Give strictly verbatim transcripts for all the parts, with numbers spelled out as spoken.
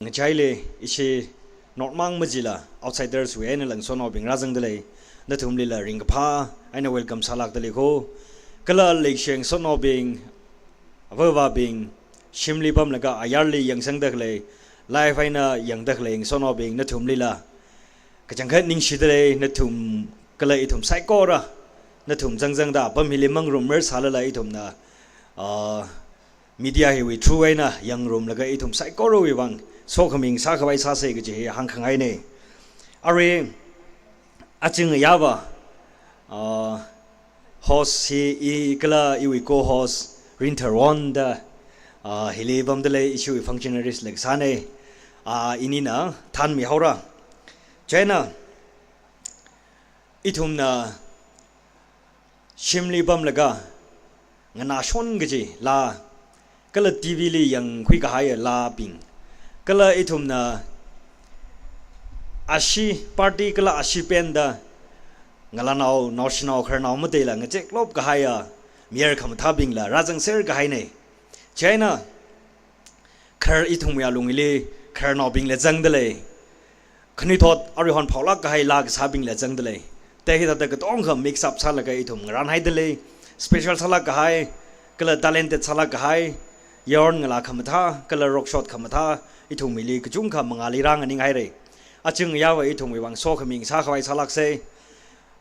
Ngachaili ishi North mang majila outsiders wui eina ngasotnaobing rāzangdalei. Nathumlila ringkaphā eina welcome sālākdalei ko. Kala leikashiyang ngasotnaobing, avāva̱bing, shimli pamlaga ayarli yangsangdalei, live eina yangdalei ngasotnaobing nathumlila kachangkhat ningshidalei, nathum kala ithum saikora nathum zangzangda apam hili mangarumrar sālala ithumna, ah, media hiwui through eina yangngarumlaga ithum saikorawui vang sokhami ngasākhavai sāsa kaji hi hāngkhangaina. Arui aja ngayāva, ah, host hi i kala iwui co-host Rinthar Won da, ah, hili pamdalei, ishiwui functionaries leikasāna. Ah, inina thanmihaora. Chieina ithumna shimli pamlaga nganāshon kaji laa, kala T V li yangkhui kahai laabing, kala ithumna ashi party kala ashi penda ngalānao, naoshinao, khararnao mateila ngacheklop kahaiya mayar khamathābingla rāzangser kahaina. Chieina khar ithumwui alung hili khararnaobingla zangdalei. Khanuithot aruihon phaolāk kahai laa kasābingla zangdalei. Te hithāda katonga mix up sālaga ithum ngarānhaidalei. Special sālāk kahai, kala talented sālāk kahai, yaron ngalā khamathā, kala rock shot khamathā, ithum hili kachungkha mangāli rānganinghaira. Aja ngayāva ithumwui vang sokhami ngasākhavai sālāksa.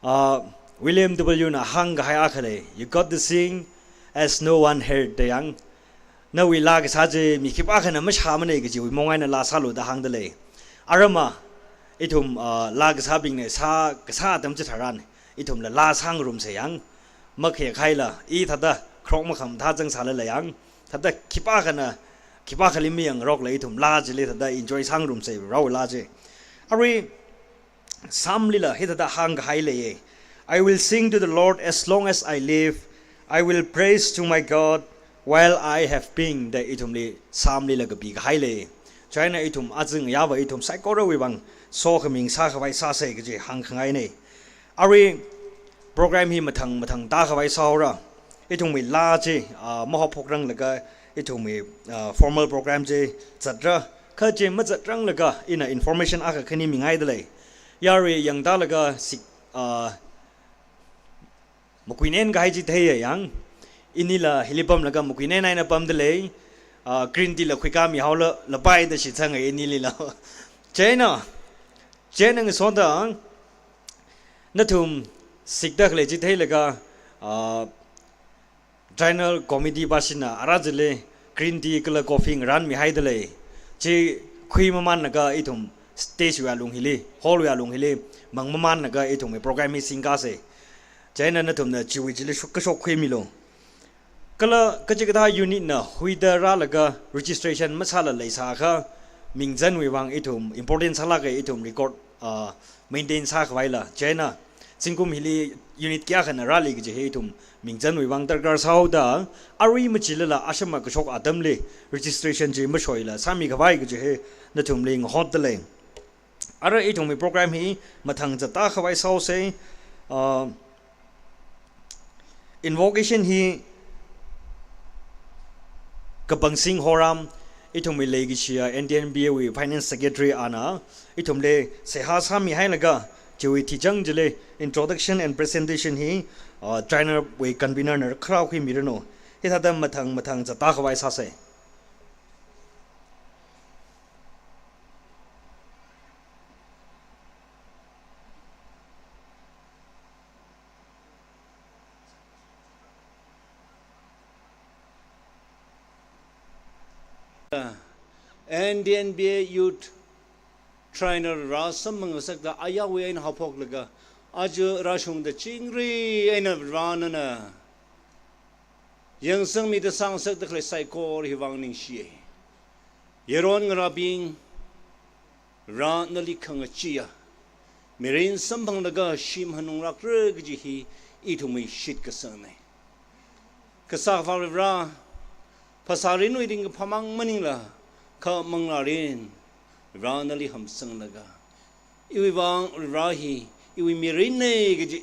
Ah, William W na hāngkahai akha lei, "You got to sing as no one heard," da yang. Nawui laa kasā chi mi khipākhana mashāmana kajiwui mong eina laa sālu da hāngdalei. Aramma, ithum, ah, laa kasābingna sā, kasā atam chitharan ithumla laa sāngarumsa yang. Makhayakhaila, i thāda kharok makhamathā zangsālala yang, thāda khipākhana, khipākhali mayangrokla ithum laa chili thāda enjoy sāngarumsa, Varewui laa chi. Arui Psalm lila hithāda hāngkahai leiya, "I will sing to the Lord as long as I live. I will praise to my God while I have being," da ithumli Psalm lila kapikahai lei. Chieina ithum aja ngayāva ithum saikorawui vang sokhami ngasākhavai sāsa kaji hāngkhangaina. Arui program hi mathang mathang tākhavai sāhaora. Ithumwui laa chi, ah, mahaophokranglaga ithumwui, ah, formal program chi zatra. Kha chi mazatranglaga ina information akha khani mingaidalei. Yarui yangtālaga sik, ah, makuinen kahai chi theiya yang. Inila hili pamlaga makuinen eina pamdalei. Ah, green tea la khuikāmihaola, lapai da shitsanga inilila. Chieina, chieina ngasoda, nathum sikda khalei chi theilaga, ah, General Committee pāshina ara chili green tea kala coffee ngarānmihaidalei. Chi khuimamānlaga ithum stage wui alung hili, hall wui alung hili mangmamānlaga ithumwui program hi singkāsa. Chieina nathumna chiwui chili shok, kashok khuimilu. Kala kachikathā unit na huida rālaga registration masāla leisākha, mingzanwui vang ithum important sālāka, ithum record, ah, maintain sākhavaila. Chieina zingkum hili unit kayākhana rāli kaji hi ithum mingzanwui vang darkar sāhaoda, arui machilala ashama kashok atamli registration chi mashoila sāmikhavai kaji hi nathumli ngahotdalei. Ara ithumwui program hi mathang zatākhavai sāhaosa. Ah, invocation hi Kapangsing Horam, ithumwui leikashiya N T N B A wui Finance Secretary ana ithumli seihā sāmihailaga, chiwui thichang chili introduction and presentation hi, ah, trainer wui convener na kharā khuimiranu. Hithāda mathang mathang zatākhavai sāsa. N T N B A Youth Trainer rāsamphang ngasakta ayāwui eina haophoklaga, aja rāshungda chingri eina Varena yangsangmida sāngasakta khalei saikora hi vang ningshiya. Yaron ngarābing, Vare nali khangacheeya mirin samphanglaga shim hanunglākra kaji hi ithumwui shitkasangna. Kasā Akhava Vare, phasārinwui ringkaphāmang maningla, kha manglārin Vare nali hamsanglaga, iwui vang Vare hi iwui mirinna kaji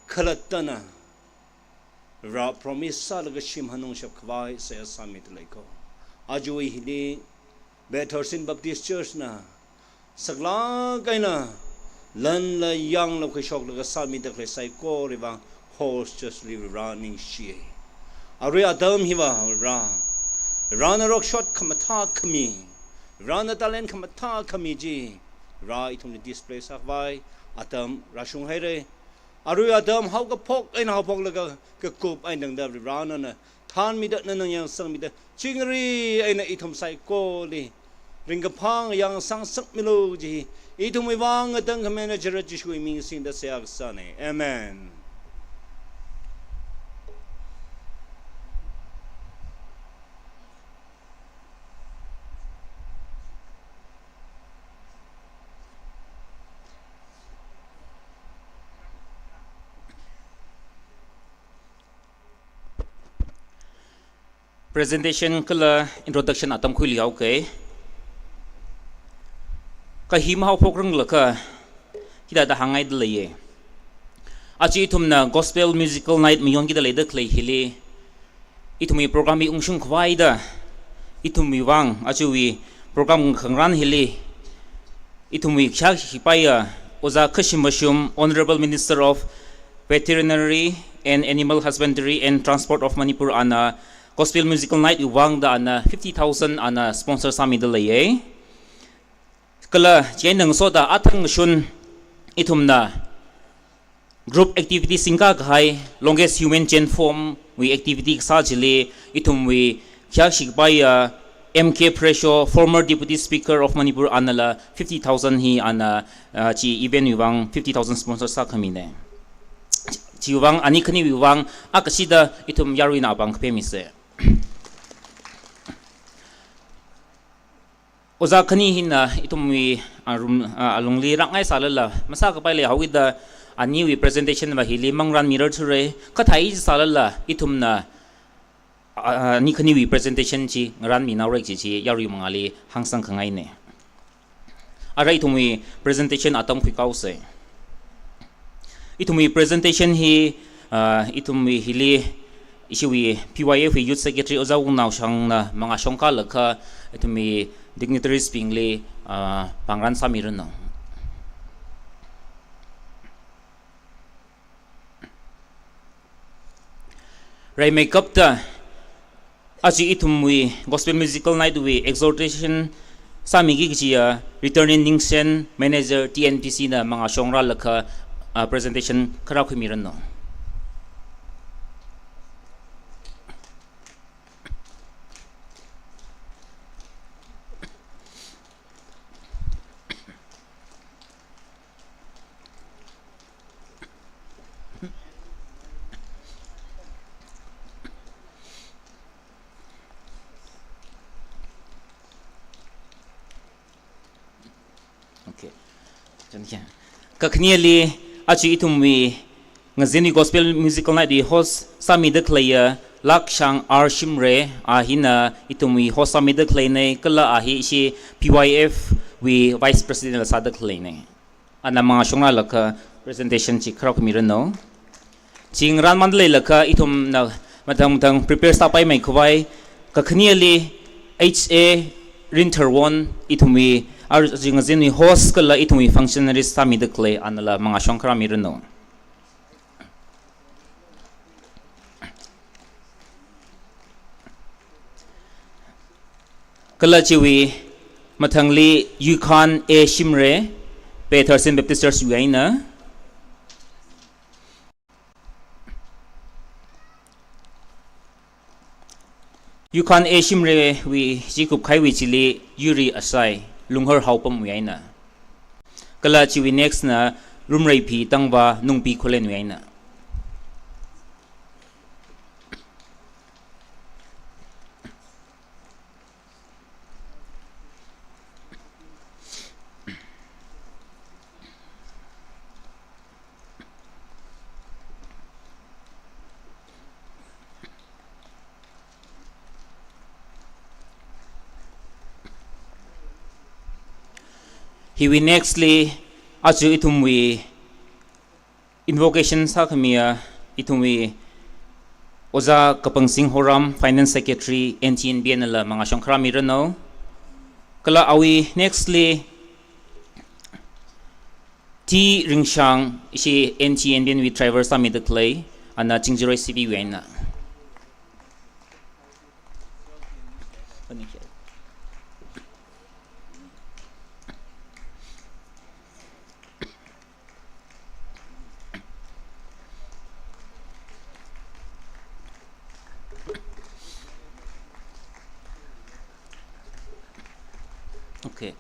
khalattana Vare promise sālaga shim hanungshapkhavai seihā sāmidalei ko. Ajawui hili Bethel Baptist Church na saklāk eina lanla yangla khuishoklaga sāmida khalei saikorali vang host church li Vare ningshi. Arui atam hiva Vare, Varena rokshot khamathā khami, Varena talent khamathā khami chi Vare ithumli display sākhavai atam rāshunghaira. Arui atam haokaphok eina haophoklaga kakup eina tangda Vare nana thanmida, nana yangsangmida, chingri eina ithum saikorali ringkaphā yangsang sangmilu kaji hi ithumwui vang ngatangkhamei eina Jishu Jishuwui ming singda seihā kasāna. Amen. Presentation kala introduction atam khuilu haoke. Kahi mahaophok ranglakha hithāda hāngngaida leiya. Aja ithumna Gospel Musical Night mayonkida leida khalei hili, ithumwui program hi ungshung khavaida ithumwui vang ajawui program khangarān hili ithumwui khayāshi khipaiya Ojā Khashim Vashum, Honourable Minister of Veterinary and Animal Husbandry and Transport of Manipur, ana Gospel Musical Night wui vangda ana fifty thousand ana sponsor sāmida leiya. Kala chieina ngasoda athang kashun ithumna group activity singkakahai longest human chain form wui activity kasā chili ithumwui khayāshi khipaiya M K Phresho, former Deputy Speaker of Manipur, anala fifty thousand hi ana, ah, chi event wui vang fifty thousand sponsor sākhamina. Chiwui vang ani khaniwui vang akashida ithum yaruina apāng kapemisa. Ojā khani hina ithumwui, ah, room, ah, alungli rāngai sālala masākapai leihaoda aniwui presentation va hili mangarānmirar thura, kathā sālala ithumna, ah, ani khaniwui presentation chi ngarānminaora kaji chi yarui mangāli hāngsang khangaina. Ara ithumwui presentation atam khuikaosa. Ithumwui presentation hi, ah, ithumwui hili ishiwui P Y F wui Youth Secretary Ojā Wungnaoshangna mangāshong kalaga ithumwui dignitaries bingli, ah, pāngarān sāmiranu. Raimeikapta aja ithumwui Gospel Musical Night wui exhortation sāmiki kajiya Returning Ningshen, Manager T N P C na mangāshong rālaga, ah, presentation kharā khuimiranu. Okay. Kakhaneli aja ithumwui ngazinwui Gospel Musical Night wui host sāmida khaleiya Lakshang R Shimray, a hina ithumwui host sāmida khaleina, kala a hi ishi P Y F wui Vice President la sāda khaleina. Ana mangāshong rālaga presentation chi kharā khuimiranu. Chi ngarānmanda leilaga ithumna mathang mathang prepare sāpaimei khavai, kakhaneli H A Rinthar Won, ithumwui aja ngazinwui host kala ithumwui functionaries sāmida khalei, anala mangāshong kharā miranu. Kala chiwui mathangli Yukhan A Shimray, Bethel Baptist Church wui eina. Yukhan A Shimray wui chi kupkahaiwui chili Yuri Asai, Lunghar Haopam wui eina. Kala chiwui next na Rumreiphi Tangva, Nungpi Khullen wui eina. Hiwui next li aja ithumwui invocation sākhamiya ithumwui Ojā Kapangsing Horam, Finance Secretary, N T N B, anala mangāshong kharā miranu. Kala awui next li T Ringshang, ishi N T N B N wui driver sāmida khalei, ana Chingjaroi C B wui eina. Okay.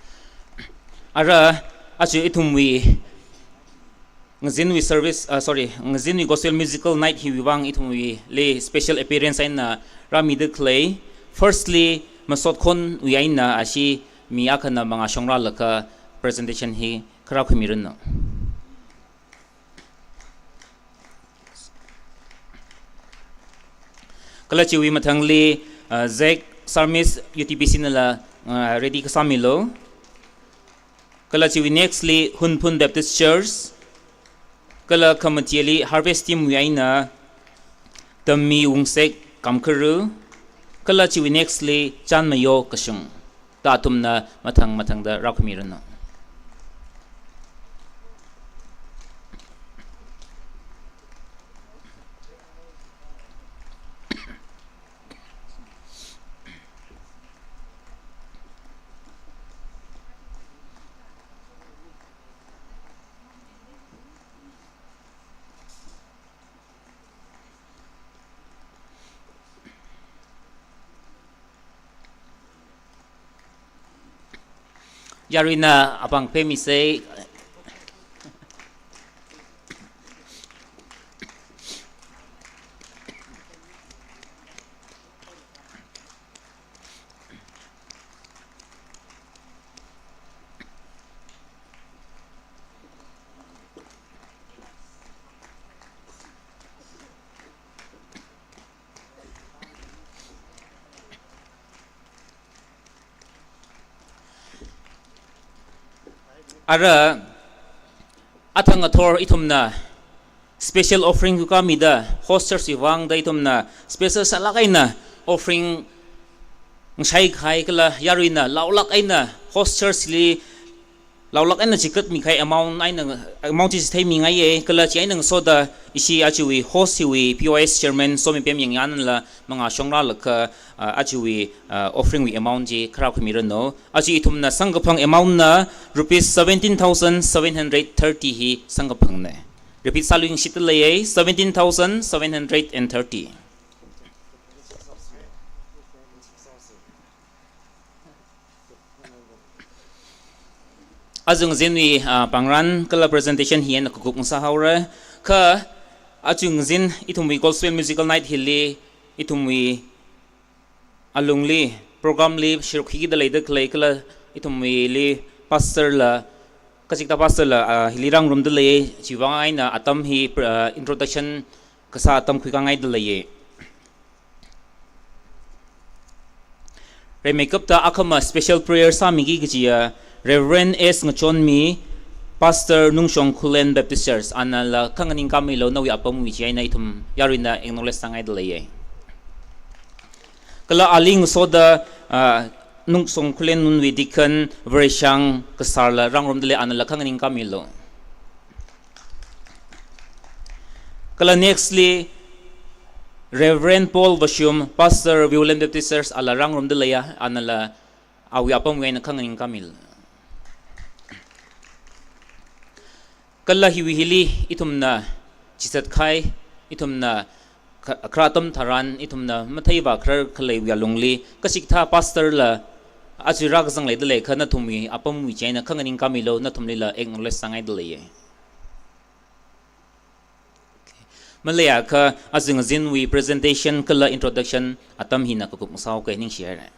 Ara, aja ithumwui ngazinwui service, ah, sorry, ngazinwui gospel musical night hiwui vang ithumwuili special appearance eina rāmida khalei. Firstly, Masotkhonwui eina ashi mi akhana mangā shongrālaga presentation hi kharā khuimiranu. Kala chiwui mathangli, uh, Zack Sarmis U T B C nala, uh, ready kasāmilu. Kala chiwui next li Hunphun Baptist Church. Kala khamatili Harvest Team wui eina Tammi Wungsek Kamkharu. Kala chiwui next li Chanmayo Kashung. Ta athumna mathang mathangda rākhuimiranu. Yaruina apāng pemisa. Ara, athang athor ithumna special offering khuikāmida, host church wui vangda ithumna special sālāk eina offering ngashai kahai kala yaruina laolāk eina host church li laolāk eina chikatmi kahai amount eina, amount chi chitheimingaiya, kala chi eina ngasoda ishi ajawui host hiwui P O S chairman Somipem Yangyan nala mangā shongrālaga, ah, ajawui, ah, offering wui amount chi kharā khuimiranu. Aja ithumna samkaphang amount na rupees seventeen thousand seven hundred thirty hi samkaphangna. Repeat sāluishitda leiya, seventeen thousand seven hundred and thirty. Aja ngazinwui, ah, pāngran kala presentation hi eina kakup ngasāhaora. Kha aja ngazin ithumwui gospel musical night hili ithumwui alungli program li shiruk hikida leida khalei kala ithumwuili pastor la, kachikta pastor la, ah, hili rāngarumda leiya, chiwui vang eina atam hi, ah, introduction kasā atam khuikāngaida leiya. Rimeikapta akhama special prayer sāmiki kajiya Reverend S Ngachonmi, Pastor Nungshong Khullen Baptist Church, anala khanganingkāmilu, nawui apamwui chi eina ithum yaruina acknowledge sāngaida leiya. Kala ali ngasoda, ah, Nungshong Khullen wui deacon Vareshang Kasar la rāngarumda lei, anala khanganingkāmilu. Kala next li Reverend Paul Vashum, Pastor Viewland Baptist Church, ala rāngarumda leiya, anala awui apamwui eina khanganingkāmilu. Kala hiwui hili ithumna chisat kahai, ithumna kha-, khara atam tharan, ithumna matheiva kharar khaleiwui alungli, kachikta pastor la aja rākazang leida leiakha nathumwui apamwui chi eina khanganingkāmilu, nathumlila acknowledge sāngaida leiya. Okay. Maleiakha aja ngazinwui presentation kala introduction atam hina kakup ngasāhaoki, ningshihaira.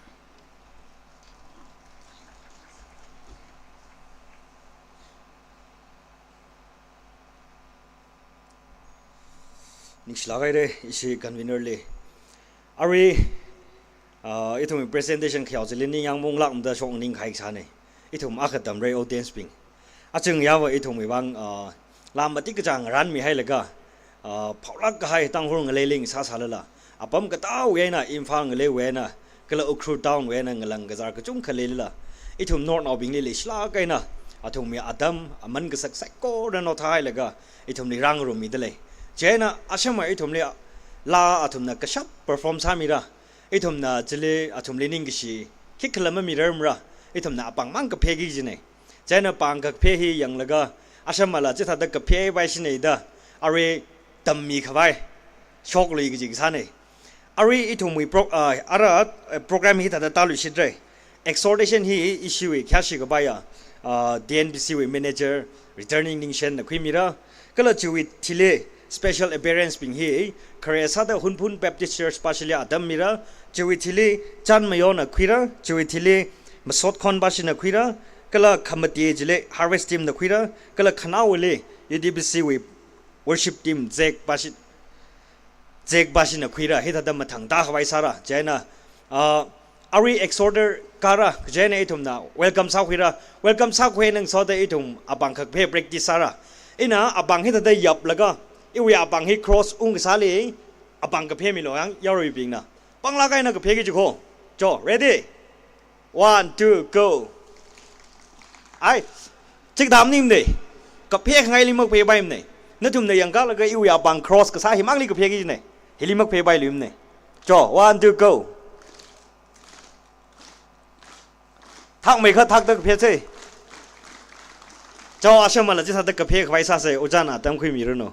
Ningshilāk haira ishi convener li. Arui, ah, ithumwui presentation khayao chili ningyāng maunglākmada shoknganing kahai kasāna. Ithum akha tamra audience bing. Aja ngayāva ithumwui vang, ah, lam matik kachāng ngarānmihailaga, ah, phaolāk kahai Tangkhul ngalei link sāsālala, apam katāwui eina, Imphal ngaleiwui eina, kala Ukhrul town wui eina ngalang kazār kachungkha leilala, Ithum North naobingli leishilāk eina athumwui atam aman kasak saikora nothahailaga ithumli rāngarummida lei. Chieina ashama ithumli laa athumna kashap perform sāmira. Ithumna chili athumli ningkashi khikhala mamirarmara. Ithumna apāngmang kapheki kajina. Chieina pāng kaphē hi yanglaga ashamala chithāda kaphē paishina da arui tammi khavai shoklui kaji kasāna. Arui ithumwui pro-, ah, ara, eh, program hithāda tāluishitra. Exhortation hi ishiwui khayāshi kapaiya, ah, T N B C wui manager returning Ningshen na khuimira. Kala chiwui thili special appearance bing hi khare sāda Hunphun Baptist Church pashili atam mira. Chiwui thili Chan Mayo na khuira. Chiwui thili Masot Khon pashi na khuira. Kala khamati chili Harvest Team na khuira. Kala khanaowali U T B C wui worship team Zek pashi, Zek pashina khuira, hithāda mathang tākhavai sāra. Chieina, ah, arui exhorter kāra, chieina ithumna welcome sākhuira. Welcome sākhui eina ngasoda ithum apāng kaphē practice sāra. Ina apāng hithāda yaplaga, iwui apāng hi cross ungkasāli, apāng kaphē milu yang yaruibingna. Pānglāk eina kapheki jiko. Jo, ready? One, two, go. Ai, chikdam nimne. Kaphē khangaili makphē paimne. Nathumna yangkalaga iwui apāng cross kasā himangli kapheki jine. Hili makphē pailuimne. Jo, one, two, go. Thakmeikha thakda kaphē se. Jo, ashamala chithāda kaphē khavai sāse, ojāna tamkhuimiranu.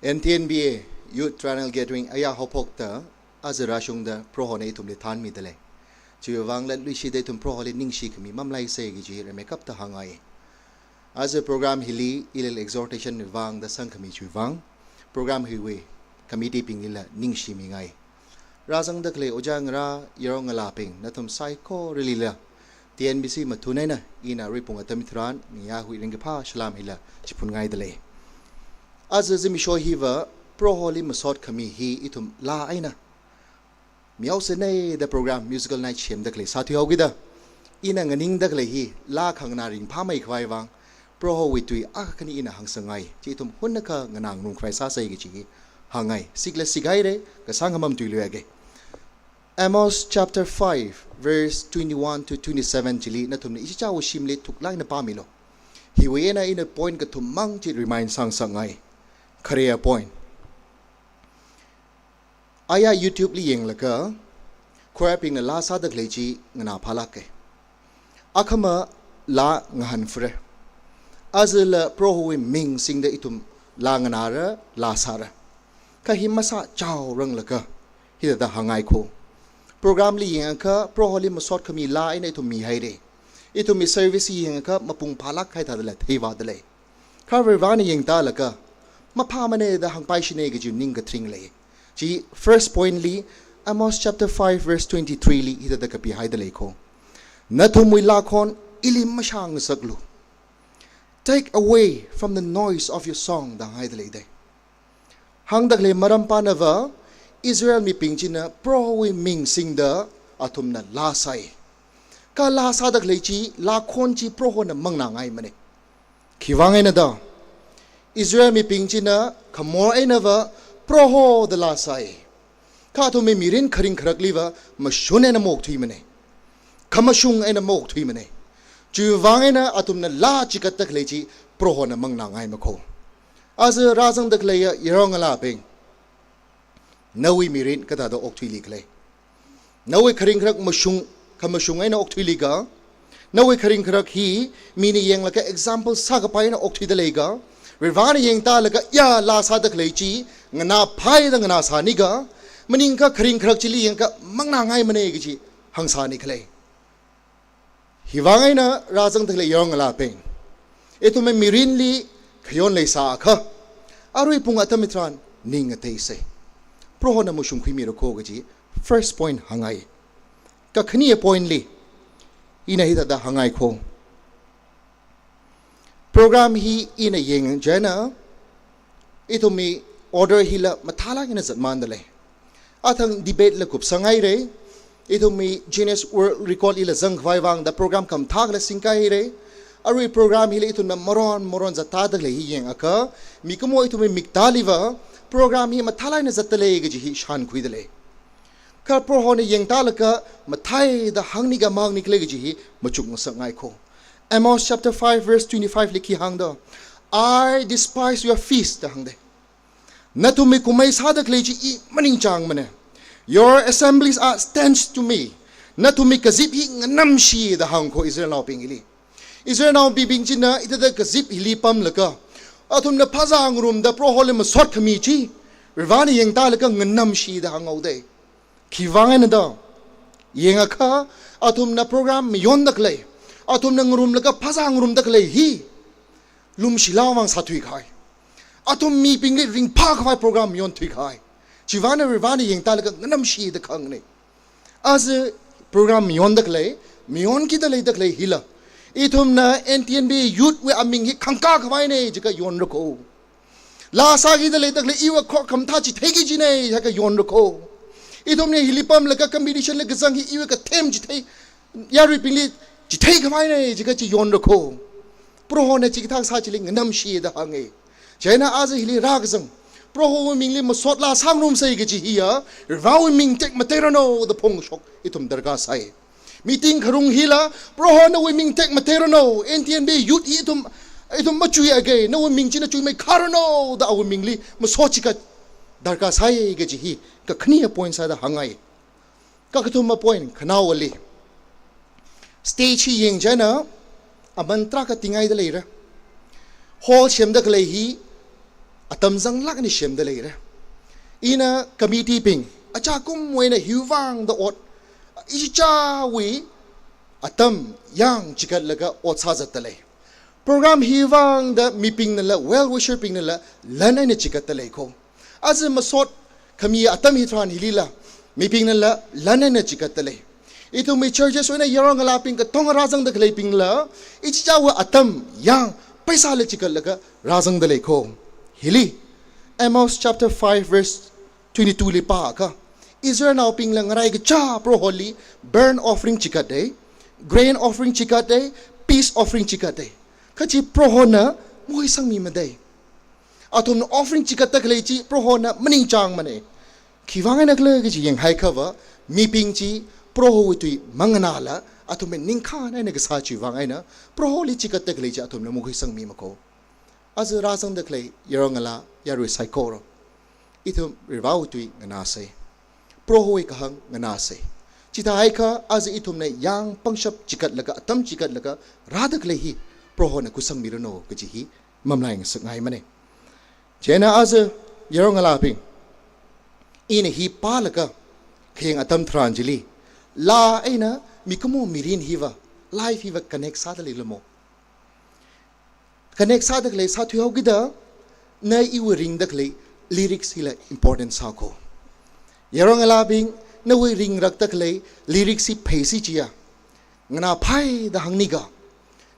N T N B A Youth Triennial Gathering aya haophokta aja rāshungda Prohona ithumli thanmida lei. Chiwui vang latluishida ithum Proholi ningshikhami mamalaise kaji rimeikapta hāngngai. Aja program hili ilila exhortation wui vang da sangkhami chiwui vang, program hiwui committee binglila ningshimingai. Rāzangda khalei ojā ngarā, yarong ngalābing, nathum saikorawuilila T N B C mathun eina ina arui pung atam hitharan ningyāng huiring kaphā salam hila chiphunngaida lei. Aja zimiksho hiva Proholi masot khami hi ithum laa eina mihaosei da program musical night semda khalei sāthuihaokida, ina nganingda khalei hi laa khanganā ringphāmei khavai vang, Prohowui tui akha khani ina hāngsangngai, chi ithum hunnakha nganāngarumkhavai sāsei kaji hi hāngngai. Sikla sikhaire, kasāngkhamam tuiluiage. Amos chapter five, verse twenty-one to twenty-seven chili nathumna ichichāwui shimli thuklāk eina pāmilu. Hiwui eina ina point kathummang chi remind sāngasakngai. Khareya point. Aya YouTube li yanglaga, choir bingna laa sāda khalei chi nganāphālāke. Akhama laa ngahānfare. Ajala Prohowui ming singda ithum laa nganāra, laa sāra. Kha hi masāchaoranglaga, hithāda hāngngaikho. Program li yangakha, Proholi masot khami laa eina ithum mihaire. Ithumwui service yangakha, mapung phālāk kahai thādala theivāda lei. Kha Varivarāna yangtālaga, maphāmane da hāngpaishine kaji ning kathring lei. Chi first point li, Amos chapter five verse twenty-three li hithāda kapihaida leikho. Nathumwui laakhon ili mashāngasaklu. Take away from the noise of your song da hānghaida leidei. Hāngda khalei maram panava, Israel mibing china Prohowui ming singda athumna laa sāi. Kha laa sāda khalei chi, laakhon chi Prohona manganāngaimane. Khiwuivang eina da, Israel mibing china khamor einava Proho da laa sāi. Kha athumwui mirin kharing kharakliva mashun eina maokthuimane. Khamashung eina maokthuimane. Chiwuivang eina athumna laa chigatda khalei chi Prohona manganāngaimakho. Aja rāzangda khaleiya yarong ngalābing, nawui mirin kathāda okthuili khala? Nawui kharing kharak mashung, khamashung eina okthuili ka? Nawui kharing kharak hi mina yanglaga example sākapai eina okthuida lei ka? Varivarāna yangtālaga ya laa sāda khalei chi nganāphai da nganāsāni ka? Maningakha kharing kharak chili yangakha manganāngaimane kaji hāngsāni khala? Khiwuivang eina rāzangda khalei yarong ngalābing, ithumwui mirinli khayon leisāakha, arui pung atam hitharan ning ngateisei. Prohona mashungkhuimirakho kaji first point hāngngai. Kakhane point li, ina hithāda hāngngaiakho. Program hi ina yangchina, ithumwui order hila mathālāk eina zatmanda lei. Athang debate la kupsanghaire, Ithumwui Guinness World Record lila zangkhavai vangda program khamathā kala singkahaira. Arui program hili ithumna maron maron zattāda khalei hi yangakha, mikumo ithumwui miktāliva program hi mathālāk eina zatdalei kaji hi shānkhuidalei. Kha Prohona yangtālaga matheida hāngni ka mangni khalei kaji hi machukngasakngai kho. Amos chapter five verse twenty-five li khi hāngda, "I despise your feast," da hāngdei. Nathumwui kumhai sāda khalei chi i maningchāngmana. "Your assemblies are stench to me." Nathumwui kazip hi nganamshi da hāng kho Israelnaobingli. Israelnaobing china hithāda kazip hili pamlaga, athumna phazā ngarumda Proholi masot khami chi, Varivarana yangtālaga nganamshi da hānghaodei. Khiwuivang eina da, yangakha athumna program mayonda khalei, athumna ngarumlaga phazā ngarumda khalei hi lumshilā vang sāthuikahai. Athum mibingli ringphākhavai program mayonthuikahai. Chiwuivang eina Varivarana yangtālaga nganamshi da kahāngna. Aja program mayonda khalei, mayonkida leida khalei hila, ithumna N T N B youth wui aming hi khangkā khavaina jiakha yonra kho. Laa sākida leida khalei iwui khok khamathā chitheiki kajina jiakha yonra kho. Ithumna hili pamlaga competition li kazang hi iwui kathem chithei, yaruibingli chithei khavaina jiakha chi yonra kho. Prohona chikathā kasā chili nganamshi da hānga. Chieina aja hili rākazang, Prohowui mingli masot laa sāngarumsa kaji hiya, Varivarawui ming tekmateiranu da phongshok ithum darkar sai. Meeting kharung hila, Proho nawui ming tekmateiranu, N T N B youth hi ithum, ithum machuiakha, nawui ming china chuimeikharanu da awui mingli masot chikat darkar sai kaji hi kakhane point sāda hāngngai. Kakathuma point khanaowali, stage hi yangchieina aman tarākha tingaida leira. Hall semda khalei hi atam zanglāk eina semda leira. Ina committee bing achākumwui eina hiwui vangda ot, ichichāwui atam yāng chikatlaga ot sāzatda lei. Program hiwui vangda mibingnala, well wisher bingnala lan eina chikatda lei kho. Aja masot khami atam hitharan hilila, mibingnala lan eina chikatda lei. Ithumwui churches wui eina yaron ngalābing katonga rāzangda khaleibingla, ichichāwui atam yāng paisāla chikatlaga rāzangda lei kho. Hili, Amos chapter five verse twenty-two li pākha, Israelnaobingla ngarai kachā Proholi burnt offering chikatdei, grain offering chikatdei, peace offering chikatdei. Kha chi Prohona makhuisangmimadei. Athumna offering chikatda khalei chi Prohona maningchāngmana. Khiwuivang eina khala kaji yanghaiakhava, mibing chi Prohowui tui manganāla, athumwui ningkhān eina kasā chiwuivang eina, Proholi chikatda khalei chi athumna makhuisangmima kho. Aja rāzangda khalei yaron ngalā yarui saikora, ithum Varivarawui tui nganāsa. Prohowui kahāng nganāsa. Chithāhaiakha aja ithumna yāng pangshap chikatlaga, atam chikatlaga rāda khalei hi Prohona khuisangmiranu kaji hi mamalai ngasakngaimana. Chieina aja yaron ngalābing, ina hi pālaga khayang atam tharan chili, laa eina mikumo mirin hiva, life hiva connect sāda leilamo? Connect sāda khalei sāthuihaokida, na iwui ringda khalei lyrics hila important sā kho. Yaron ngalābing, nawui ringrakda khalei lyrics hi pheisa chiya, nganāphai da hāngni ka,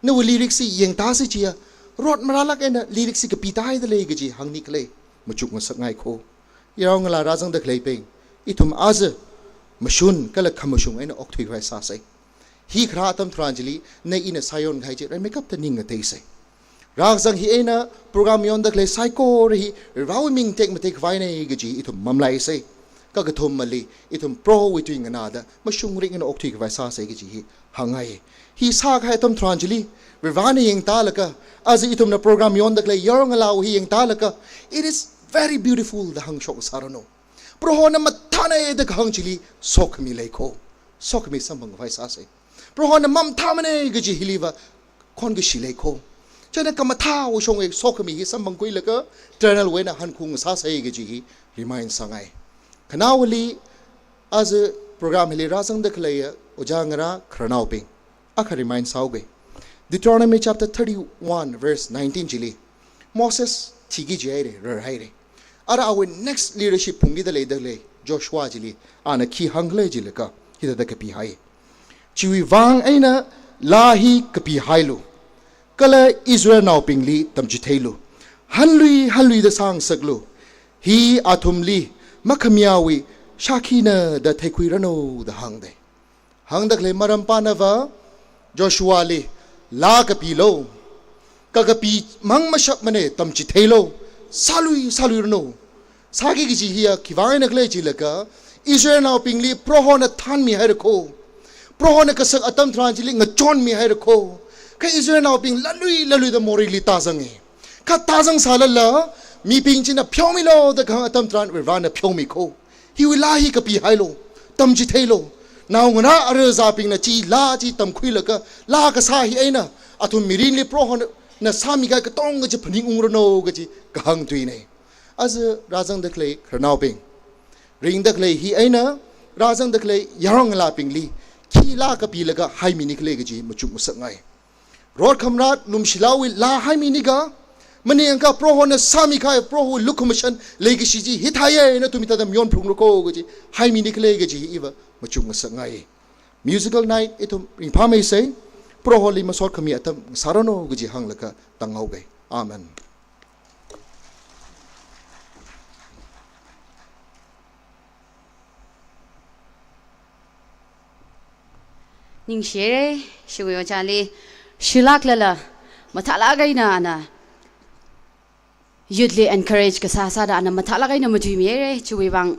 nawui lyrics hi yangtāsa chiya, rot marālāk eina lyrics hi kapitāhaida lei kaji hāngni khalei machukngasakngai kho. Yaron ngalā rāzangda khaleibing, ithum aja mashun kala khamashung eina okthuikhavai sāsa. Hi kharā atam tharan chili, na ina sāyonkahai chi rimeikapta ning ngateisa. Rākazang hi eina program yonda khalei saikora hi Varivarawui ming tekmateikhavaina kaji ithum mamalaisa. Kakathumali, ithum Prohowui tui nganāda mashungrik eina okthuikhavai sāsa kaji hi hāngngai. Hi sākahai atam tharan chili, Varivarana yangtālaga, aja ithumna program yonda khalei yaron ngalāwui hi yangtālaga, it is very beautiful da hāngshok sāranu. Prohona mathānei da kahāng chili sokhami lei kho. Sokhami samphangkhavai sāsa. Prohona mamathāmanei kaji hiliva khonkashi lei kho. Chieina khamathāwui shongwui sokhami hi samphangkhuilaga, eternal wui eina hankhung sāsa kaji hi remind sāngai. Khanaowali, aja program hili rāzangda khaleiya ojā ngarā khararnaobing, akha remind sāuga. Deuteronomy chapter thirty-one verse nineteen chili, Moses thiki jihaira, rarhaira. Ara awui next leadership phungkida leida khalei Joshua chili, ana khi hāngkhala jilaga, hithāda kapihai. Chiwuivang eina laa hi kapihailu, kala Israelnaobingli tamchitheilu. Hanlui hanluida sāngasaklu. Hi athumli makhamayāwui Shakhina da theikhuiranu da hāngda. Hāngda khalei maram panava Joshuali laa kapilu. Kha kapimang mashapmana, tamchitheilu. Sālui, sāluiranu. Sāki kaji hiya khivang eina khalei jilaga, Israelnaobingli Prohona thanmihairakho. Prohona kasak atam tharan chili ngachonmihairakho. Kha Israelnaobing lalui, laluida moreili tāzanga. Kha tāzangsālala, mibing china pheomilu da kahāng atam tharan Varivarana pheomikho. Hiwui laa hi kapihailu, tamchitheilu. Naongarā arāzābingna chi laa chi tamkhuilaga, laa kasā hi eina, athum mirinli Prohona sāmikahai katonga chi phaningungranu kaji kahāng tuina. Aja rāzangda khalei khararnaobing, ringda khalei hi eina rāzangda khalei yarongalābingli khi laa kapilaga haimini khala kaji machuk ngasakngai. Rot khamrat lumshilāwui laa haiminika, maningakha Prohona sāmikahai Prohowui lukhamashan leikashi chi hithāya, nathum hithāda mayon phalungrakho kaji haimini khala kaji hi iva machuk ngasakngai. Musical night ithum ringphāmeisa, Proholi masot khami atam ngasāranu kaji hānglaga tānghaoga. Amen. Ningshire, shiwui ojāli, shilāklala, mathālāk eina ana, youth li encourage kasā sāda ana mathālāk eina matuimihaire, chiwui vang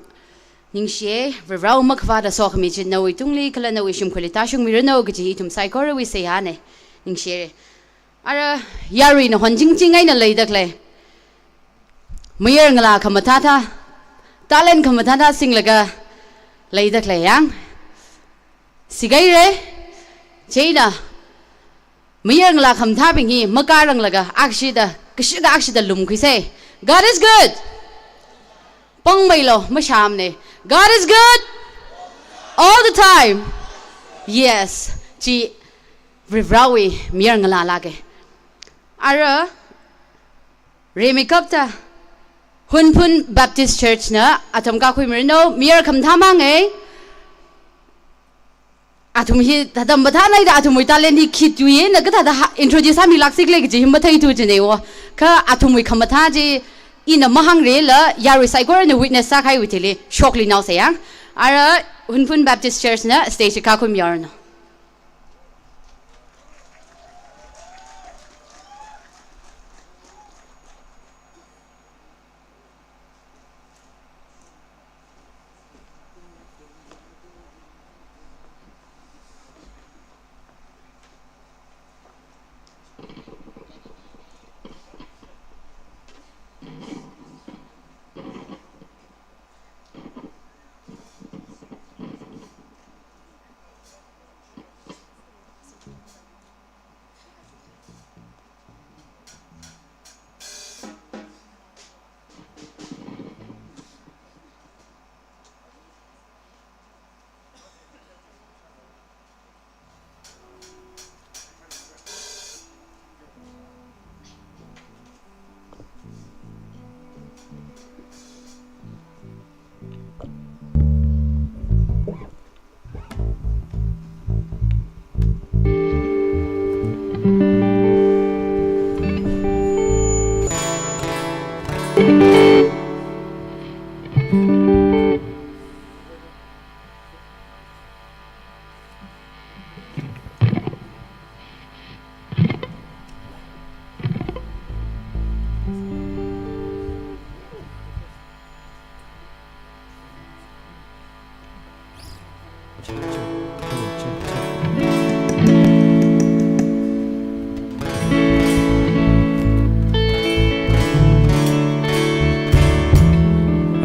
ningshiye, Varivarāwui makhavāta sokhami chi nawui tungli, kala nawui shimkhurli tāshungmiranu kaji ithum saikorawui seihāna, ningshire. Ara yaruina honchingching eina leida khalei, mayarngalā khamathāthā, talent khamathāthā singlaga leida khalei yang. Sikaire, chieina, mayarngalā khamathābing hi makāranglaga akshida, kashika akshida lumkhuisa. God is good. Pangmeilu, mashamna. God is good. All the time. Yes. Chi Varivarāwui mayarngalālāka. Ara, rimeikapta, Hunphun Baptist Church na athum kākhuimiranu, mayar khamathā manga. Athum hithāda mathānaida athumwui talent hi khi tuiyana kathāda ha-, introduce sāmilāksi khala kaji hi matheithu jina wo. Kha athumwui khamathā chi ina mahāngrala, yarui saikorana witness sākahaiwui thili shokluinaosa yang. Ara Hunphun Baptist Church na stage kākhuimiranu.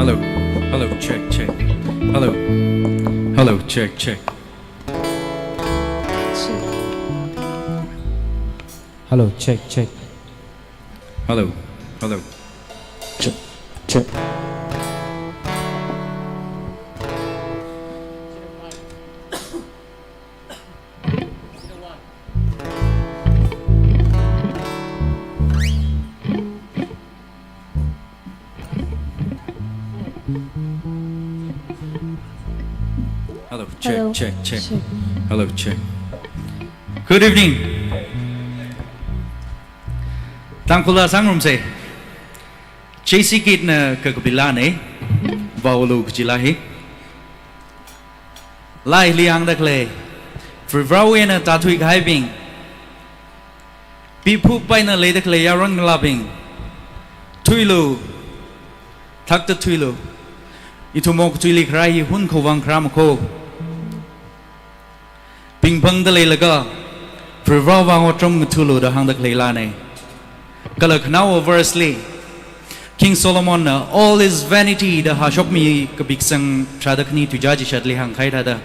Hello, hello, check, check. Hello, hello, check, check. Hello, check, check. Hello, hello. Check, check. Hello, check, hello, check, check. Check. Hello, check. Good evening. Tangkhulda sāngarumsa. J C Kit na kakapi laana, Vaolu kaji laa hi. Laili hāngda khalei, Varivarawui eina tāthuikahaibing, piphup eina leida khalei yaron ngalābing, thuilu, thakta thuilu. Ithum okathuili kharā hi hun khavang kharā makho. Pingphangda leilaga, Varivarawui vang otram ngathulu da hāngda khalei lānei. Kala khanaowa verse li, King Solomon na, "All is vanity" da hāshokmi kapiksang tharāda khani tuizā chishatli hāngkahai thāda,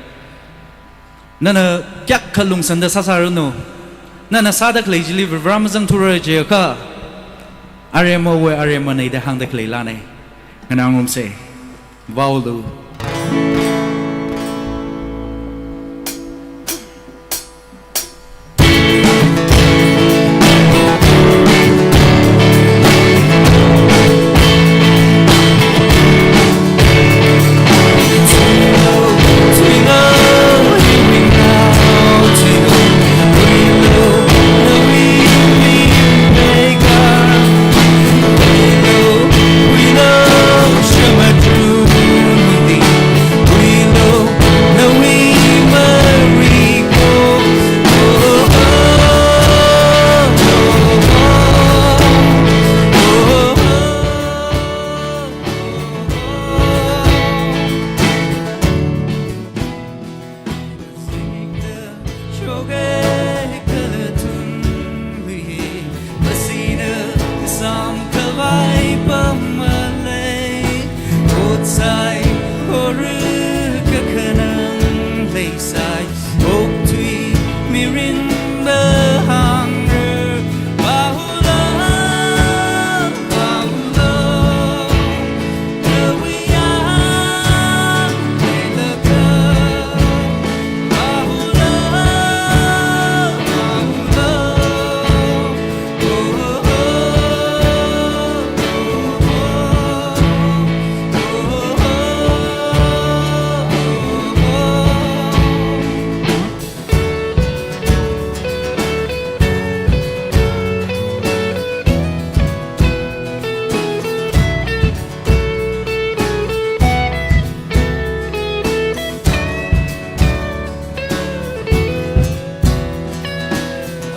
nana kayākha lungsānda sāsāranu. Nana sāda khalei chili Varivara mazangthura jiakha, aremawui aremanei da hāngda khalei lānei. Nganāngarumsei. Vaolu.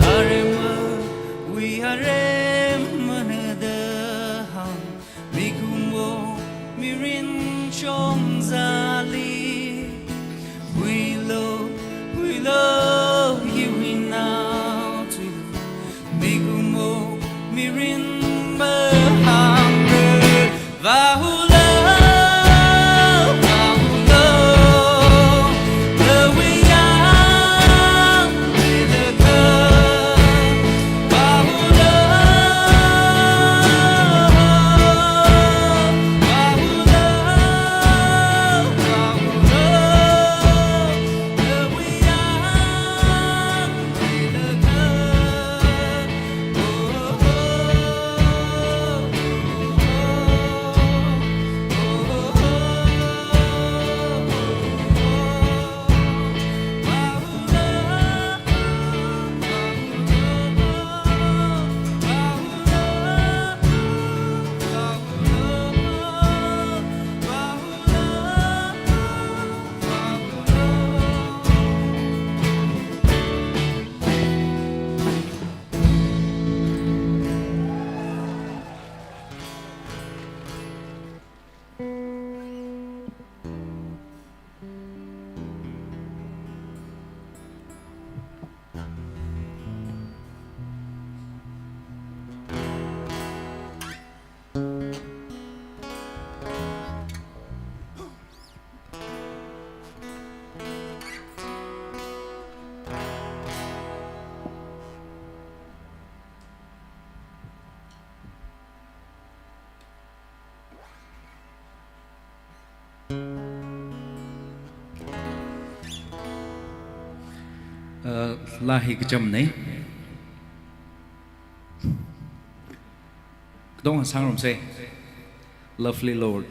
Aremawui aremana da hāng, mikumo mirin shongzali. Huilu, huilu, iwui nao thuilu. Mikumo mirin mahānglu. Vahulo, vahulo, nawui yangli laka. Vahulo, vahulo, vahulo, nawui yangli laka. Uh, laa hi kachamnei. Katonga sāngarumsei. Lovely Lord.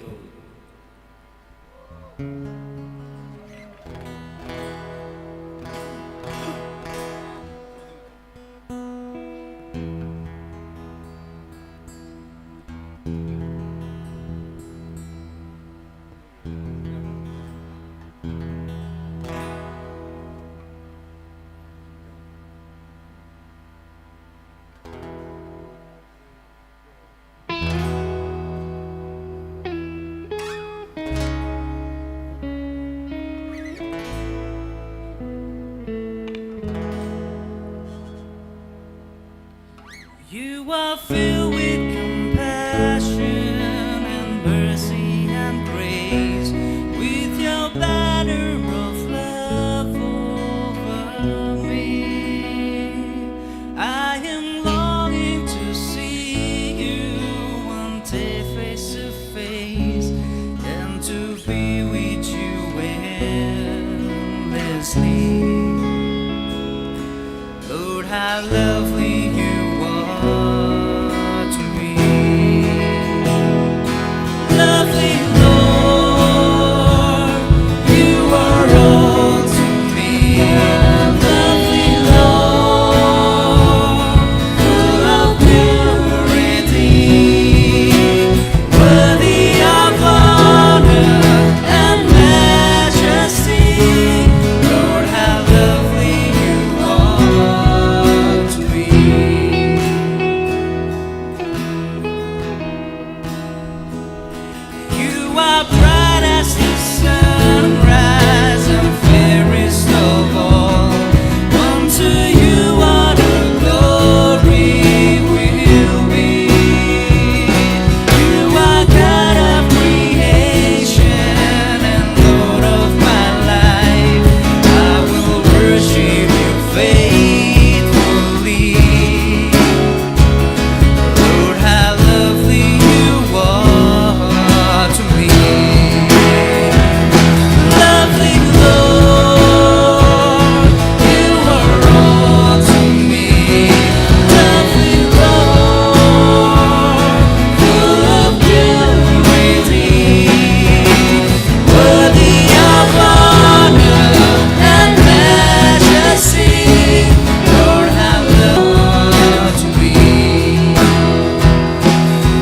You are filled with compassion and mercy and grace, with your banner of love over me. I am longing to see you one day face to face and to be with you endlessly. Lord, how lovely you are to me. Lovely Lord, you are all to me. Lovely Lord, full of purity, worthy of honor and majesty. Lord, how lovely you are to me. You are bright as the sunrise and fairest of all. Unto you all the glory will be. You are God of creation and Lord of my life. I will worship you faithfully. Lord, how lovely you are to me. Lovely Lord, you are all to me. Lovely Lord, full of purity, worthy of honor and majesty. Lord, how lovely we.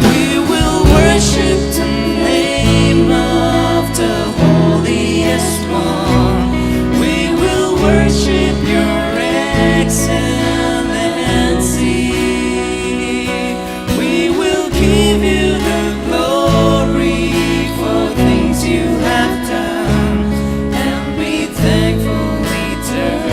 We will worship the name of the holiest one. We will worship your excellency. We will give you the glory for things you have done and be thankful eternally.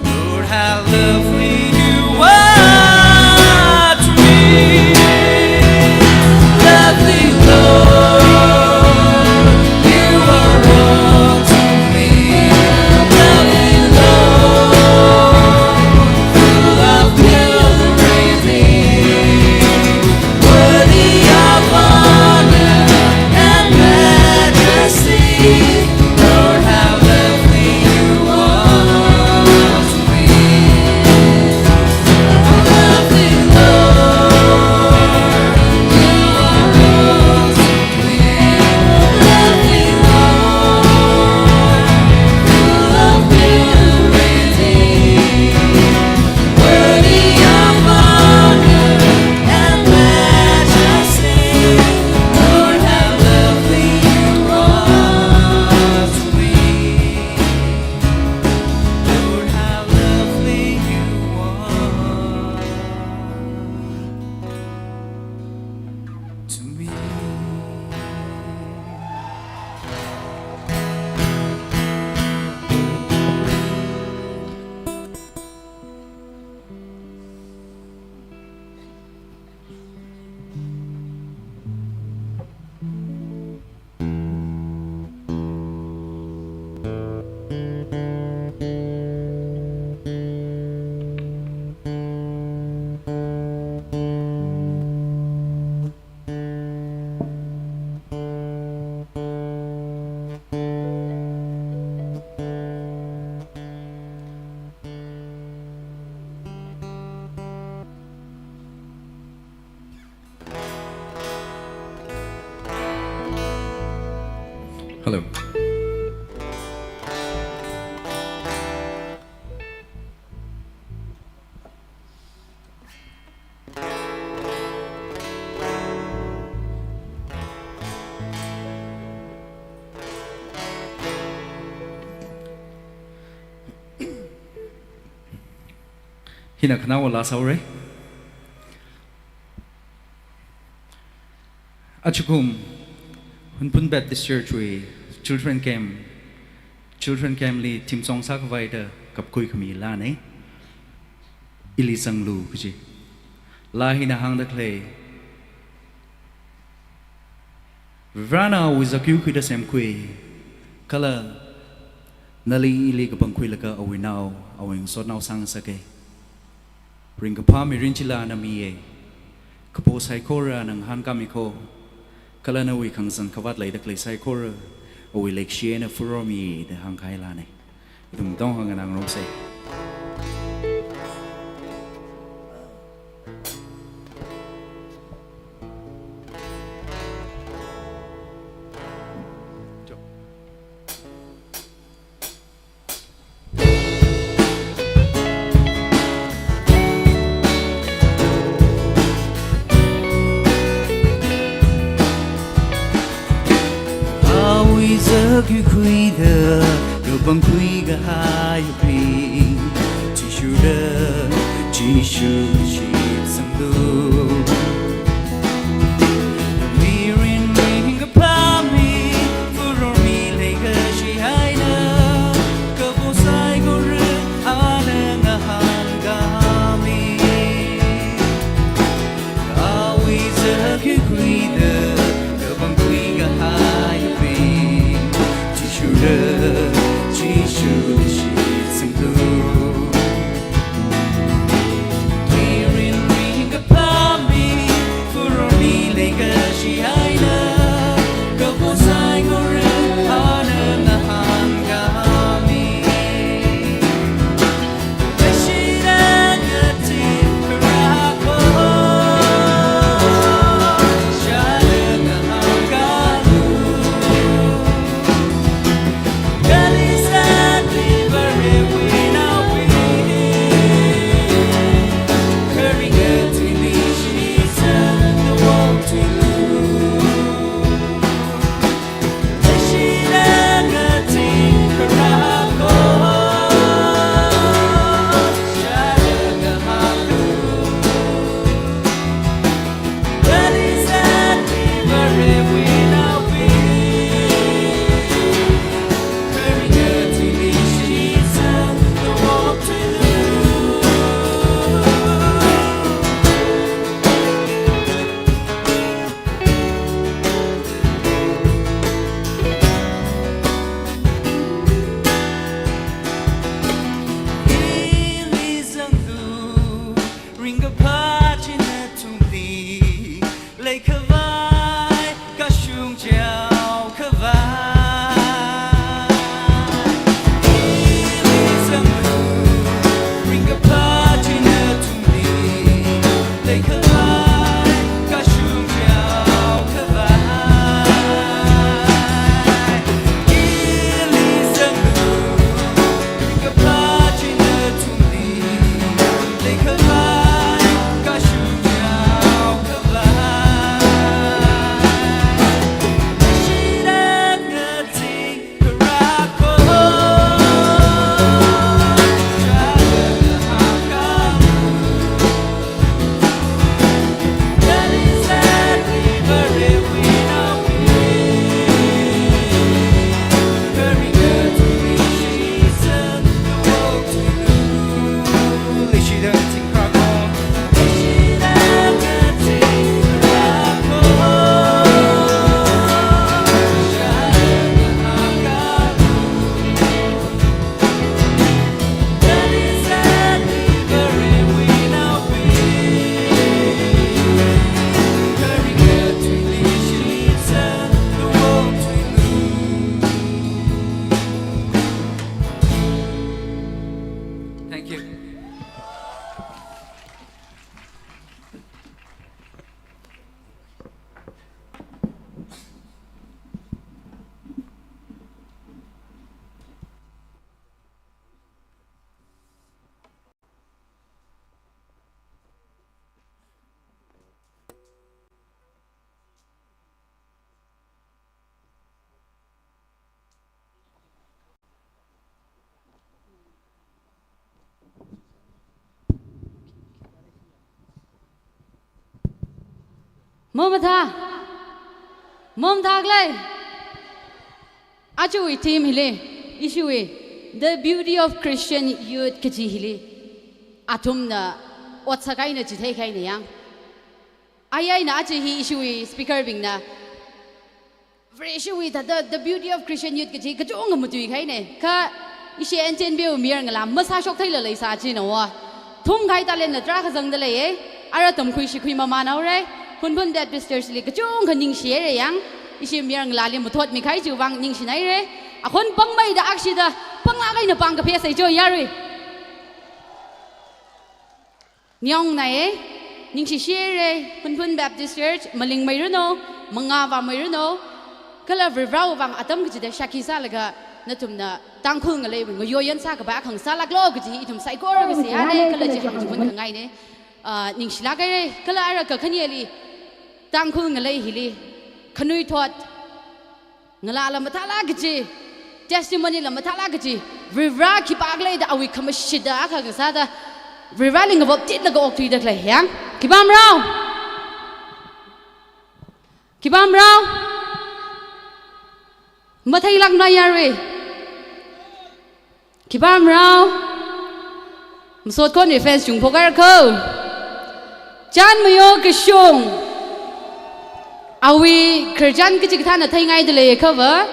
Lord, how lovely you are to me. Lovely Lord, you are all to me. Lovely Lord, full of purity, worthy of honor and majesty. Lord, how lovely you are to me. Lovely Lord, you are all to me. Lovely Lord, full of purity, worthy of honor and majesty. Lord, how lovely you are to me. Lord, how lovely you are to me. Hello. Hina khanaowa laa sāhaora. Ajakum Hunphun Baptist Church wui children camp, children camp li theme song sākhavaida kapkhui khami laanei. Ili zanglu kaji. Laa hina hāngda khalei, Varivarana awui zakyui khuida semkhui, kala nali ili kapangkhuilaga awui nao, awui ngasotnao sāngasakei. Ringkaphā mirin chila na miyei. Kapo saikora na ngahānkāmi kho, kala nawui khangazan khavāt leida khalei saikora awui leikashi eina furormi da hāngkahai laanei. Ithum katonga nganāngarumsei. Awui zakyui khuida kapangkhui kahaibing, Jishura, Jishu shitsanglu. Mirin ringkaphā mi, furormi leikashi eina, kapo saikora ana ngahānkāmi. Awui zakyui khuida kapangkhui kahaibing, Jishura, Jishu shitsanglu. Mirin ringkaphā mi, furormi leikashi eina, kapo saikora ana ngahānkāmi. Ringkaphā chi nathumli leikhavai, kashung chaokhavai. Ili zanglu, ringkaphā chi nathumli leikhavai, kashung chaokhavai. Ili zanglu, ringkaphā chi nathumli leikhavai, kashung chaokhavai. Leishida ngathing Thank you. Mamathā, mamathā khalei. Aja wui theme hili, ishiwui. The beauty of Christian youth kaji hili athumna ot sākahaina chithei kahaina yang. Ai aina aja hi ishiwui speaker bingna Vareshiwui thāda the beauty of Christian youth kaji kachungkha matui kahaina. Kha ishi N T N B U mayarngalā masāshok theila leisā china wa. Thumkahai talent na tarākha zangda leiya. Ara tamkhui shikhui mamān haora. Phunphun Baptist Church li kachungkha ningshihaira yang. Ishi mayarngalāli mathotmi kahai chiwui vang ningshinaira. Akhon pangmeida akshida panglāk eina pāng kaphā sai jo yarui. Nyong nai, ningshishihaira, Phunphun Baptist Church, malingmeiranu, mangā vāmeiranu, kala Varivarāwui vang atam kachida shākhi sālaga nathumna Tangkhul ngaleiwui ngayoyan sākapai akha ngasālāklu kaji ithum saikora kasā hāngna, kala chi hāngchiphun khangaina. Ah, ningshilāk haira, kala ara kakhaneli, Tangkhul ngalei hili, khanuithot, ngalāla mathālāk kaji, testimony la mathālāk kaji, Varivarā khipākhala da awui khamashitda akha ngasāda, Varivarāli ngavop titlaga okthuida khalei yang. Khipā marao? Khipā marao? Matheilākmana yarui. Khipā marao? Masot khon reference chungphok haira kho. Chānmayo Kashung. Awui khararchan kachikathāna theingaida leiya kha va,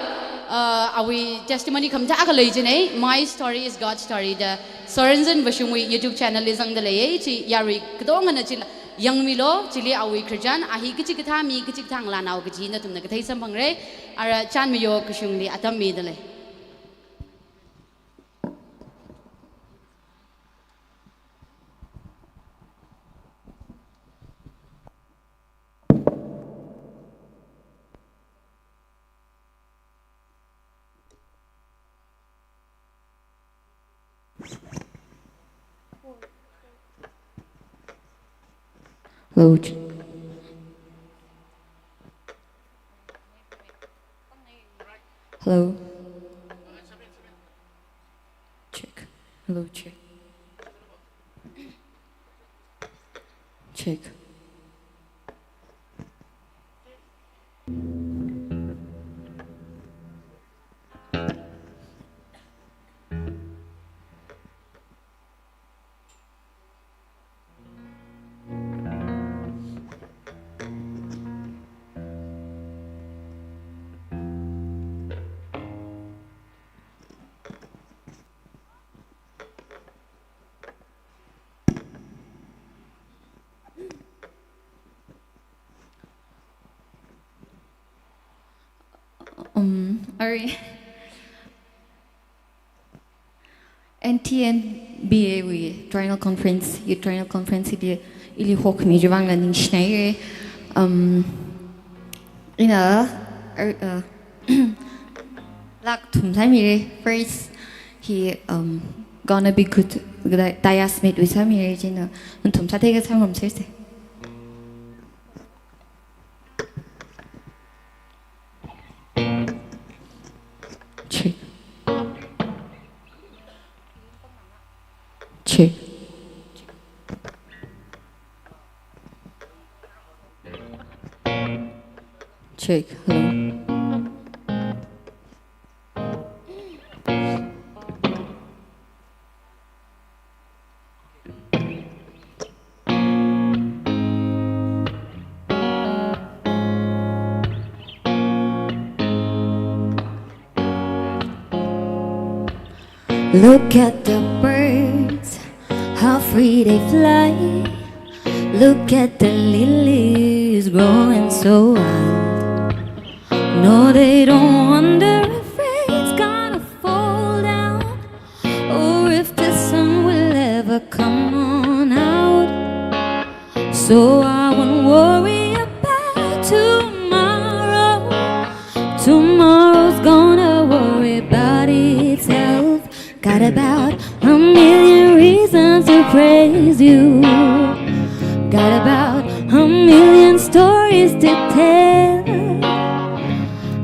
uh, awui testimony khamathā akha lei jina, My Story is God's Story da Sorensen Vashungwui YouTube channel li zangda leiya, chi yarui katongana chila yangmilu, chili awui khararchan, a hi kachikathā mi, kachikathā ngalānao kaji nathumna kathei samphangra, ara Chānmayo Kashungli atam mida lei. Hello. Ch-, hello. Check. Hello, check. Check. Um, arui N T N B A wui Triennial Conference, Youth Triennial Conference hili, ili hokmi chiwui vangla ningshinaira. Um, ina, er, uh, lāk thum sāmira. First hi, um, Gonna Be Good, Dia Smith wui sāmira, chieina nathum sātheikasā ngarumsa se. Check. Check. Check. Hello. Look at the birds, how free they fly. Look at the lilies growing so wild. No, they don't wonder if rain's gonna fall down, or if the sun will ever come on out. So I won't worry about tomorrow. Tomorrow's gonna worry about itself. Got about a million reasons to praise you. Got about a million stories to tell.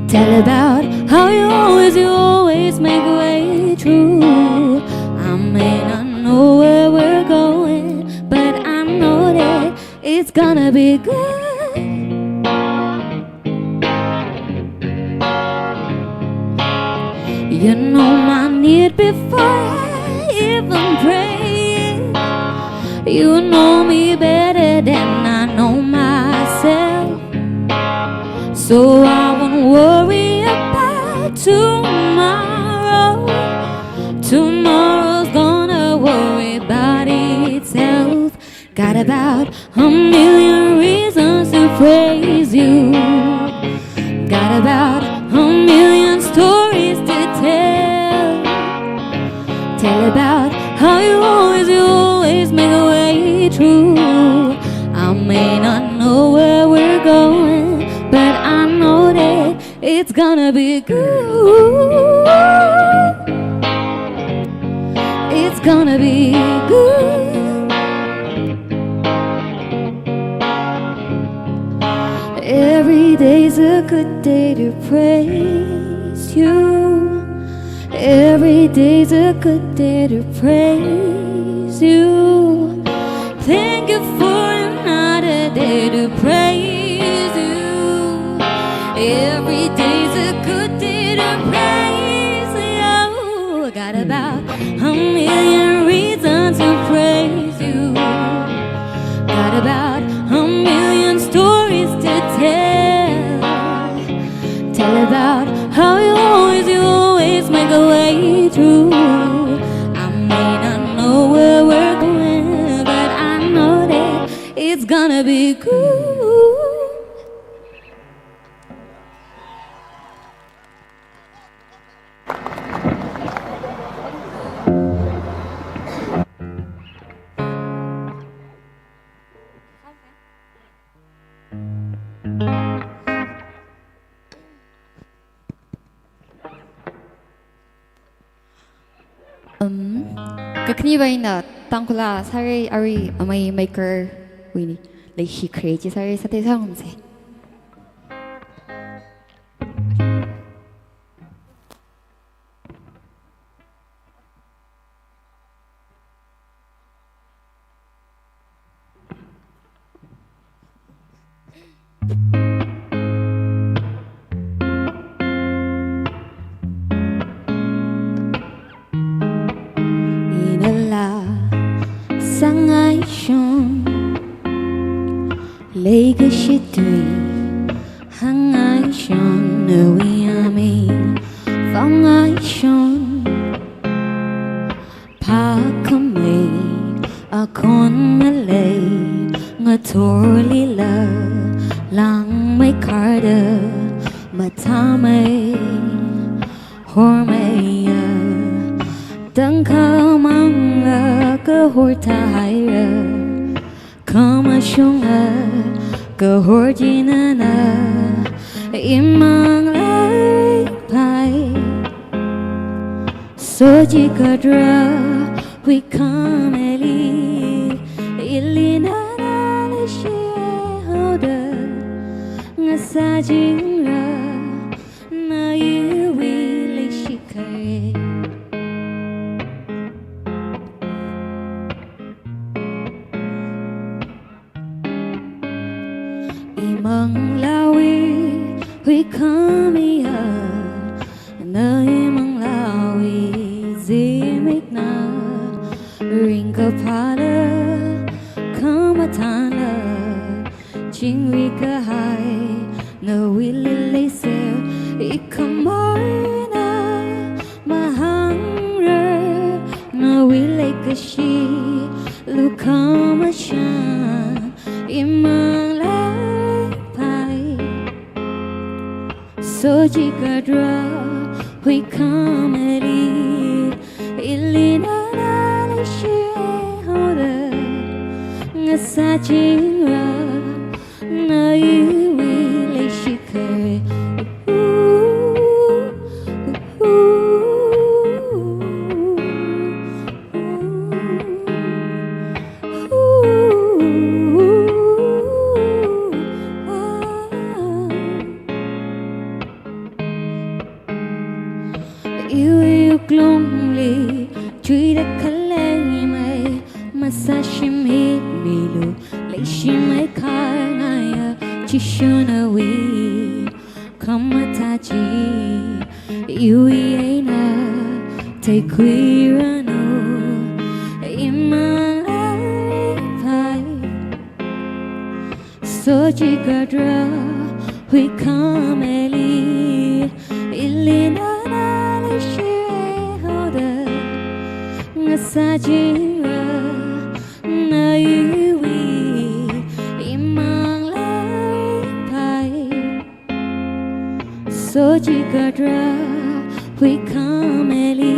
Tell about how you always, you always make way through. I may not know where we're going, but I know that it's gonna be good. You know my It before I even pray. You know me better than I know myself. So I won't worry about tomorrow. Tomorrow's gonna worry about itself. Got about a million reasons to praise you. Got about a million stories to tell. Tell about how you always, you always make a way through. I may not know where we're going, but I know that it's gonna be good. It's gonna be good. Every day's a good day to praise you. Every day's a good day to praise you. Thank you for another day to praise you. Every day's a good day to praise you. Got about a million reasons to praise you. Got about a million stories to tell. Tell about how you always, you always make a way through. I may not know where we're going, but I know that it's gonna be good. Um, kakhane eina Tangkhul sārei arui amei Meikarwui leishi khare chi sārei sāthei sāngarumsa. Inala sangai shon, leikashi tui hangai shon, nawui aming fangai shon. Phākhamei akhon ngalei, ngathorlila langmeikharda, mathāmei hormeiya, tangkhamangla kahor thāhaira. Khamashunga kahor chinana, imang laipai. Sochikatra huikhameli, ili nana leishi haoda, ngasāchingra nawui leishi khare. Imanglāwui huikhamiya, na imanglāwui zimikna, ringkaphāla khamathānla, chingri kahai nawuili leiser, ikhamarna mahāngrar nawui leikashi, lukhamashan imanglāpai. Sochikatra huikhameli, ili nana leishi haoda, ngasāchingra nawui leishi khare. Iwui wuklungli chuida khaleimei, masāshimit milu, leishimei kharngaiya Jishu nawui khamathā chi. Iwui eina Leikhuiranu imang leipai. Sochikatra huikhamili, ili nana leishihaoda ngasāchingra, nawui imang leipai. Sochikatra huikhamili,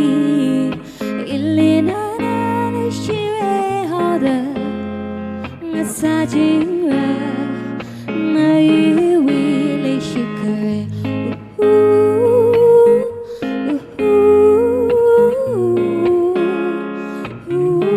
ili nana leishihaoda ngasāchingra, nawui leishikhare. Uhu, uhu, uhu.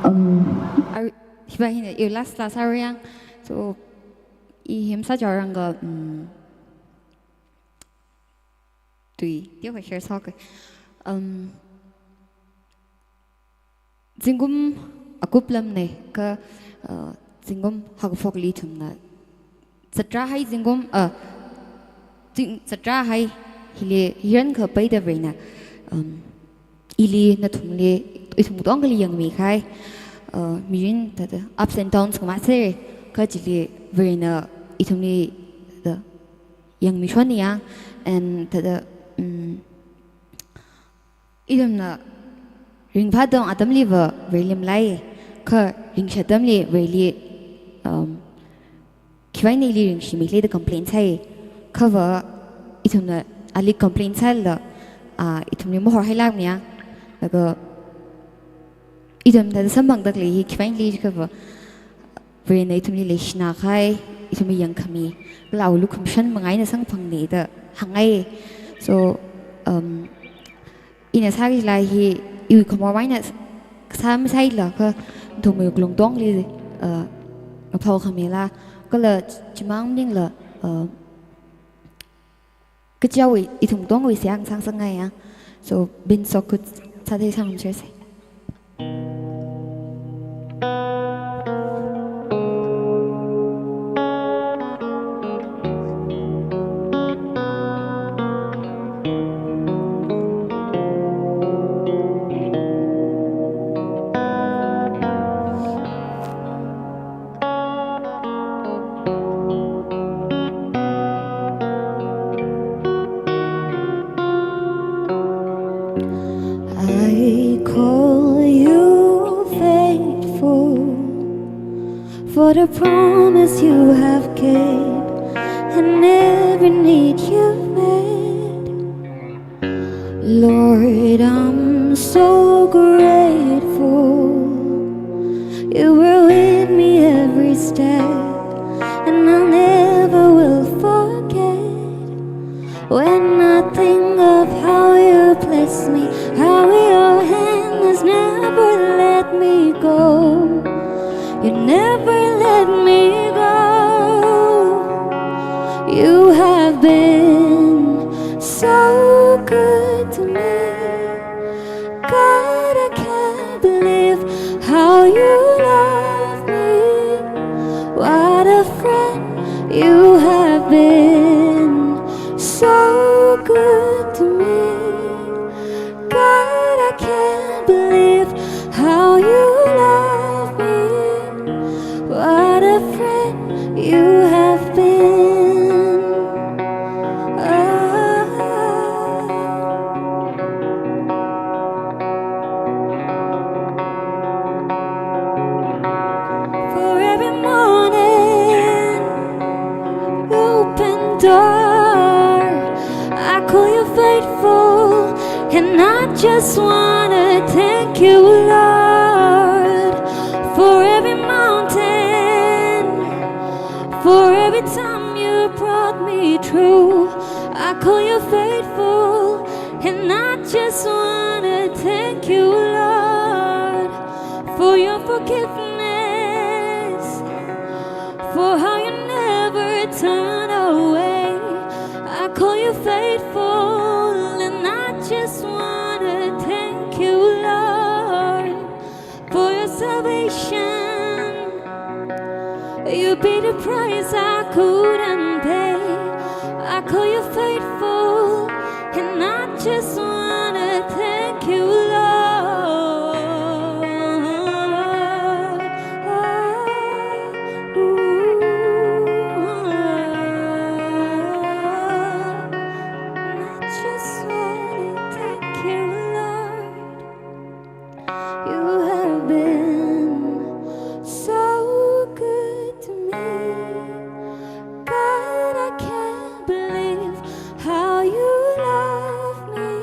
Um, ar-, hiva hina, iwui last class aruyang. So, i hymn sāchaoranga, um, tui, tui share sāke. Um, zingkum akup lamna kha, uh, zingkum haokaphokli ithumna zatrahai zingkum, uh, zing-, zatrahai hili hiyākha peida Varena, um, ili nathumli, ithum katongali yangmikahai, uh, mirin thāda ups and downs khamase, kha chili Varena ithumli thāda yangmishonniya, and thāda, um, ithumna ringphā tong atamliva Vareli malai, kha ringshi atamli Vareli, um, khiwui eina ili ringshimikhala da complain sāi. Khava ithumna ali complain sālala, ah, ithumli mahorhailākniya. Laga ithum thāda samphangda khalei hi khiwui eina jiakhava, Varena ithumli leishinakahai, ithumli yangkhami, kala awui lukhamashan manga eina samphangna da hāngngai. So, um, ina sāki lai hi, iwui khamor eina sā masāla kha, nathumwui wuklung tongli, uh, ngaphao khamila, kala chimang maningla, uh, kachiwui ithum katongwui seihā sāngasakngaiya. So, Bin Sokhut sāthei sāngarumsei. I call you faithful for the promise you have kept and every need you've met. Lord, I'm so grateful. You were with me every step, and I never will forget. When I think of how you bless me, how your hand has never let me go, you never let me go. You have been so good to me. God, I can't believe how you love me. What a friend you have been, so good to me. God, I can't believe how you love me. What a friend you have been. Ah. For every morning, open door. I call you faithful, and I just wanna thank you, Lord, for every mountain, for every time you brought me through. I call you faithful, and I just wanna thank you, Lord, for your forgiveness, for how you never turn away. I call you faithful, and I Salvation. You paid a price I couldn't pay. I call you faithful, and I just wanna thank you, Lord. Ooh, I just wanna thank you, Lord. You have been so good to me. God, I can't believe how you love me.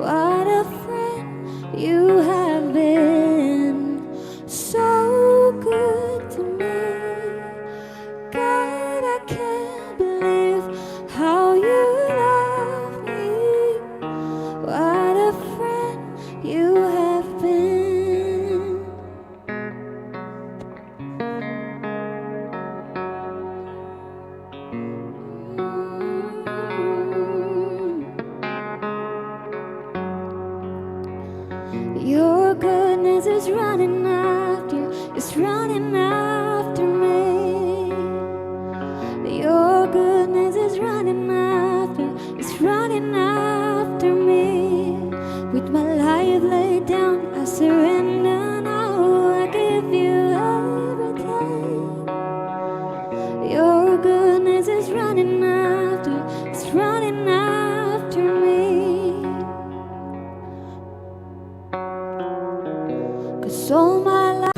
What a friend you have been. So good to me. God, I can't believe how you love me. What a friend you have been. Your goodness is running after, is running after me. Your goodness is running after, is running after me. With my life laid down, I surrender now. I give you everything. Your goodness is running after, it's running after me. 'Cause all my life